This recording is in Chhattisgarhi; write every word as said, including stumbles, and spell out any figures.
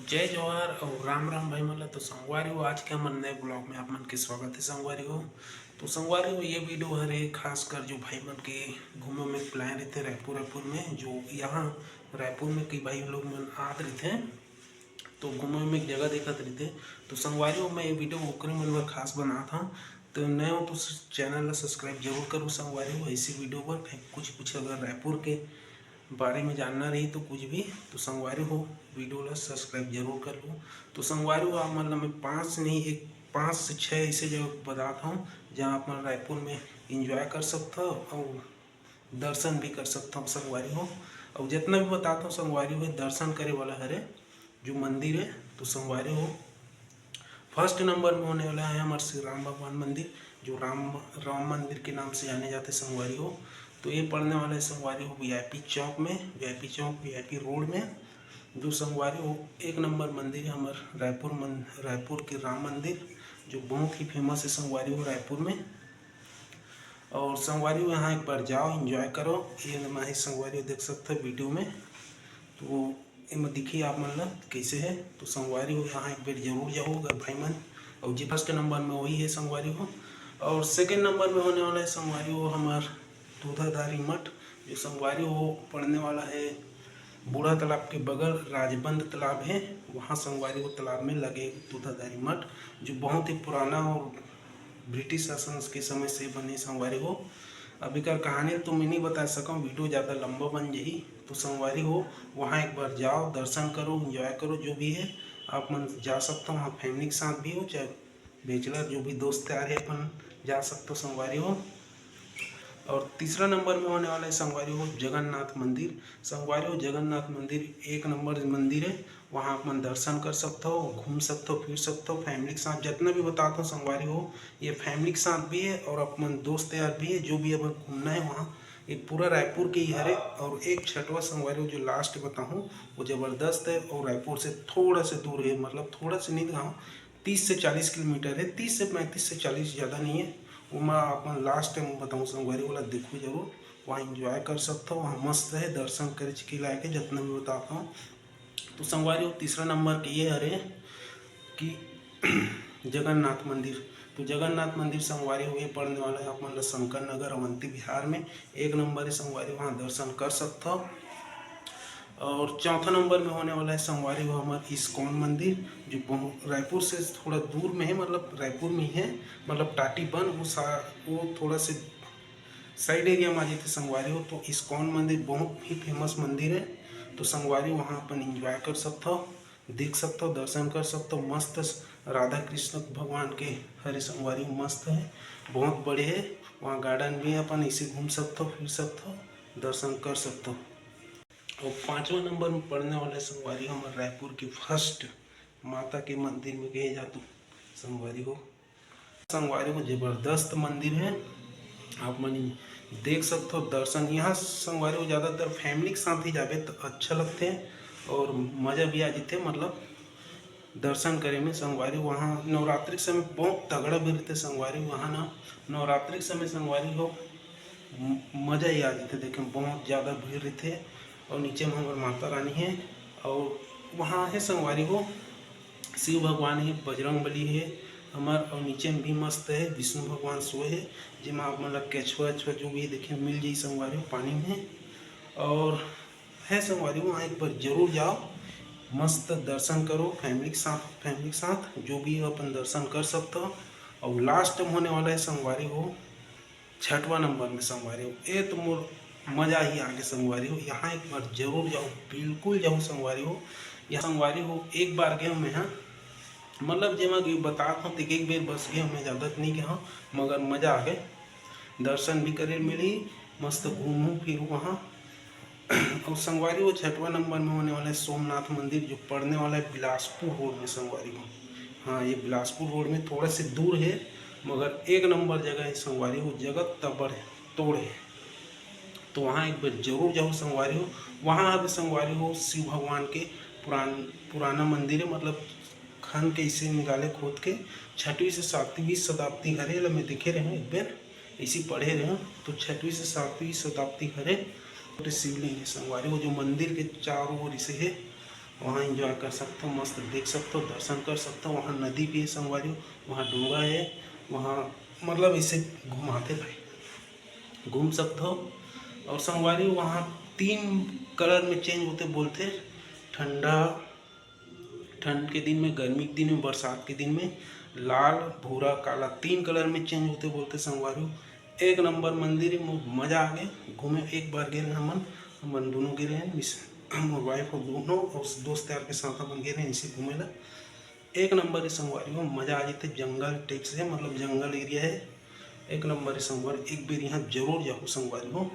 जय जोहार अउ राम राम भाई मन ला। तो संगवारी हो, आज के हमर नए vlog में आप मन के स्वागत है संगवारी हो। तो संगवारी हो, ये video हरे खासकर जो भाई मन के घूमे में plan रहिथे रायपुर, रायपुर में, जो यहाँ रायपुर में कई भाई लोग मन आत रहिथे, तो घूमे में एक जगह देखत रहिथे। तो संगवारी हो, मैं ये video ओकरे मन बर खास बनात हूँ। तो नए हो तो channel ला subscribe जरूर करो संगवारी हो, ऐसी video बर कहीं कुछ कुछ अगर रायपुर के बारे में जानना रही तो कुछ भी, तो संगवारी हो, video ला subscribe जरूर कर लो। तो संगवारी हो, आप मन ला मैं पाँच नहीं, एक पाँच से छः ऐसे जगह बतात हूँ, जहाँ आप मन रायपुर में enjoy कर सकत हो और दर्शन भी कर सकत हो संगवारी हो। और जितना भी बतात हूँ संगवारी हो, दर्शन करे वाला हरे जो मंदिर है, तो संगवारी हो, first number में होने वाला है हमारे श्री राम भगवान मंदिर, जो राम राम मंदिर के नाम से जाने जाते संगवारी हो। तो ये पड़ने वाला है संगवारी हो वीआईपी चौक में, वीआईपी चौक, वीआईपी रोड में। जो संगवारी हो, एक नंबर मंदिर है हमारे रायपुर मन रायपुर के राम मंदिर, जो बहुत ही famous है संगवारी हो रायपुर में। और संगवारी हो, यहाँ एक बार जाओ, enjoy करो। ये मैं ही संगवारी हो देख सकते हो video में, तो एमा दिखी आप मन ला कैसे है। तो संगवारी हो, यहाँ एक बेर जरूर जाओ अगर भाई मन। और जी first number में वही है संगवारी हो। और second number में होने वाला है संगवारी हो हमार दूधाधारी मठ, जो संगवारी हो पड़ने वाला है बूढ़ा तालाब के बगल राजबंद तालाब है, वहाँ संगवारी हो तालाब में लगे दूधाधारी मठ, जो बहुत ही पुराना और ब्रिटिश शासन के समय से बने संगवारी हो। अब एकर कहानी तो मैं नहीं बता सकूँ, video ज़्यादा लंबा बन जाही। तो संगवारी हो, वहाँ एक बार जाओ, दर्शन करो, enjoy करो, जो भी है आप मन जा सकते हो वहाँ family के साथ भी हो, चाहे bachelor जो भी दोस्त यार है अपन जा सकते हो संगवारी हो। और तीसरा नंबर में होने वाला है संगवारी हो जगन्नाथ मंदिर। संगवारी हो जगन्नाथ मंदिर एक नंबर मंदिर है, वहाँ अपन दर्शन कर सकते हो, घूम सकते हो, फिर सकते हो family के साथ। जितना भी बताता हूँ संगवारी हो, ये family के साथ भी है और अपन दोस्त यार भी है, जो भी अपन घूमना है वहाँ। ये पूरा रायपुर के ही हरे। और एक छठवा संगवारी हो जो last बताऊँ, वो ज़बरदस्त है और रायपुर से थोड़ा सा दूर है, मतलब थोड़ा सा नहीं कहा, तीस से चालीस किलोमीटर है, तीस से पैंतीस से चालीस, ज़्यादा नहीं है। वो मैं अपन last time बताऊँ संगवारी वाला, देखो जरूर, वहाँ enjoy कर सकते हो, वहाँ मस्त है दर्शन करे के लायक है, जितना भी बताता हूँ। तो संगवारी हो, तीसरा नंबर के ये हरे कि जगन्नाथ मंदिर। तो जगन्नाथ मंदिर संगवारी हो, ये पड़ने वाला है अपन ला शंकर नगर अवंती विहार में, एक नंबर है संगवारी, वहाँ दर्शन कर सकते हो। और चौथा नंबर में होने वाला है संगवारी हो हमार इस्कॉन मंदिर, जो बहुत रायपुर से थोड़ा दूर में है, मतलब रायपुर में ही है, मतलब टाटीबंध, वो सा वो थोड़ा से side area में आ जाते संगवारी हो। तो इस्कॉन मंदिर बहुत ही famous मंदिर है, तो संगवारी वहाँ अपन enjoy कर सकते हो, देख सकते हो, दर्शन कर सकते हो। मस्त राधा कृष्ण भगवान के हरे संगवारी हो, मस्त है, बहुत बड़े है। वहाँ garden भी है, अपन इसे घूम सकते हो, फिर सकते हो, दर्शन कर सकते हो। और पाँचवा नंबर में पड़ने वाला है संगवारी हो हमारे रायपुर के first माता के मंदिर में कहे जाते संगवारी हो। संगवारी हो जबरदस्त मंदिर है, आप मन देख सकते हो दर्शन। यहाँ संगवारी हो ज़्यादातर family के साथ ही जाबे तो अच्छा लगते हैं और मज़ा भी आ जाते हैं, मतलब दर्शन करे में संगवारी। वहाँ नवरात्रि के समय बहुत तगड़ा भीड़ रहते संगवारी। वहाँ ना नवरात्रि के समय संगवारी हो म-, मज़ा ही आ जाते देखे में, बहुत ज़्यादा भीड़ रहते। और नीचे में हमार माता रानी है और वहाँ है संगवारी हो शिव भगवान है, बजरंग बली है हमार, और नीचे में भी मस्त है विष्णु भगवान सोए है, जेमा आप मन ला केछुआ वेछुआ जो भी देखे मिल जाई संगवारी हो पानी में। और है संगवारी हो, वहाँ एक बार जरूर जाओ, मस्त दर्शन करो family के साथ, family के साथ जो भी हो अपन दर्शन कर सकते हो। और last में होने वाला है संगवारी हो छठवा नंबर में संगवारी हो, ये तो मोर मजा ही आगे संगवारी हो, यहाँ एक बार जरूर जाओ, बिल्कुल जाओ संगवारी हो। यहाँ संगवारी हो एक बार गए मैं, हाँ, मतलब जेमा गए बतात हूँ, एक एक बेर बस गए मैं, ज़्यादा तो नहीं गए हूँ, मगर मजा आ गए, दर्शन भी करे मिली, मस्त घूमू फिरू वहाँ। और संगवारी वो छठवा नंबर में होने वाला है सोमनाथ मंदिर, जो पड़ने वाला है बिलासपुर रोड में संगवारी हो। हाँ, ये बिलासपुर रोड में थोड़ा से दूर है, मगर एक नंबर जगह है संगवारी हो, जगत तबड़ है, तोड़ है। तो वहाँ एक बार जरूर जाओ संगवारी हो। वहाँ अभी संगवारी हो शिव भगवान के पुरान पुराना मंदिर है, मतलब खन के इसे निकाले खोद के, छठवीं से सातवीं शताब्दी हरे, एला मैं देखे रहे हूँ एक बेर, इसी पढ़े रहे हूँ। तो छठवीं से सातवीं शताब्दी हरे, छोटे शिवलिंग है संगवारी, वो जो मंदिर के चारों ओर इसे है, वहाँ एंजॉय कर सकथो, मस्त देख सकथो, दर्शन कर सकथो। वहाँ नदी भी है संगवारी हो, वहाँ डोंगा है, वहाँ मतलब इसे घुमाते भाई, घूम सकथो। और संगवारी हो, वहाँ तीन कलर में चेंज होते बोलते, ठंडा, ठंड के दिन में, गर्मी के दिन में, बरसात के दिन में, लाल, भूरा, काला, तीन कलर में चेंज होते बोलते संगवारी हो। एक नंबर मंदिर है, मो-, मजा आ गए घूमे। एक बार गे रहे हमन, हमन दोनों गे रहे हैं, मिस-, मोर वाइफ और दोनों और दोस्त यार के साथ हमन गे रहे हैं इसे घूमे ला। एक नंबर है संगवारी हो, मजा आ जाते। जंगल टाइप से, मतलब जंगल एरिया है, एक नंबर है संगवारी। एक बेर यहाँ जरूर जाओ संगवारी हो,